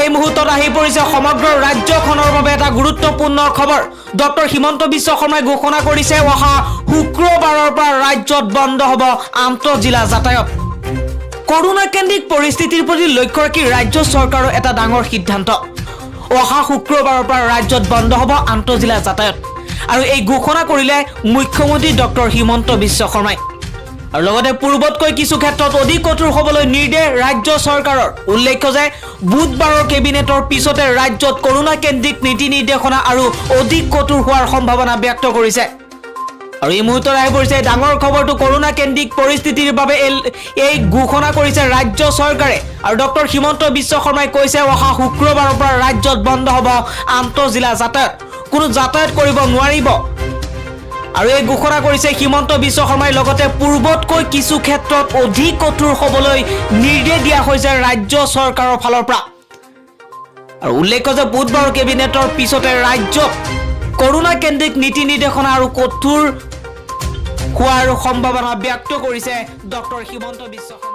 এই মুহূৰ্তত আহি পৰিছে সমগ্ৰ ৰাজ্যখনৰ বাবে এটা গুৰুত্বপূৰ্ণ খবৰ। ডক্টৰ হিমন্ত বিশ্ব শৰ্মাই ঘোষণা কৰিছে, অহা শুক্ৰবাৰৰ পৰা ৰাজ্যত বন্ধ হ'ব আন্তঃজিলা যাতায়াত। কৰোণা কেন্দ্ৰিক পৰিস্থিতিৰ প্ৰতি লক্ষ্য ৰাখি ৰাজ্য চৰকাৰৰ এটা ডাঙৰ সিদ্ধান্ত। অহা শুক্ৰবাৰৰ পৰা ৰাজ্যত বন্ধ হ'ব আন্তঃজিলা যাতায়াত আৰু এই ঘোষণা কৰিলে মুখ্যমন্ত্ৰী ডক্টৰ হিমন্ত বিশ্ব শৰ্মাই। আৰু লগতে পূৰ্বতকৈ কিছু ক্ষেত্ৰত অধিক কঠোৰ হ'বলৈ নিৰ্দেশ ৰাজ্য চৰকাৰৰ। উল্লেখ্য যে বুধবাৰৰ কেবিনেটৰ পিছতে ৰাজ্যত কৰোণা কেন্দ্ৰিক নীতি নিৰ্দেশনা আৰু অধিক কঠোৰ হোৱাৰ সম্ভাৱনা ব্যক্ত কৰিছে। আৰু এই মুহূৰ্তত আহি পৰিছে এই ডাঙৰ খবৰটো। কৰোণা কেন্দ্ৰিক পৰিস্থিতিৰ বাবে এই ঘোষণা কৰিছে ৰাজ্য চৰকাৰে আৰু ডক্টৰ হিমন্ত বিশ্ব শৰ্মাই কৈছে, অহা শুক্ৰবাৰৰ পৰা ৰাজ্যত বন্ধ হ'ব আন্তঃজিলা যাতায়াত, কোনো যাতায়াত কৰিব নোৱাৰিব। আৰু এই ঘোষণা কৰিছে হিমন্ত বিশ্ব শৰ্মাই। লগতে পূৰ্বতকৈ কিছু ক্ষেত্ৰত অধিক কঠোৰ হ'বলৈ নিৰ্দেশ দিয়া হৈছে ৰাজ্য চৰকাৰৰ ফালৰ পৰা। আৰু উল্লেখ্য যে বুধবাৰৰ কেবিনেটৰ পিছতে ৰাজ্যত কৰোণা কেন্দ্ৰিক নীতি নিৰ্দেশনা আৰু কঠোৰ হোৱাৰ সম্ভাৱনা ব্যক্ত কৰিছে ডক্টৰ হিমন্ত বিশ্ব শৰ্মাই।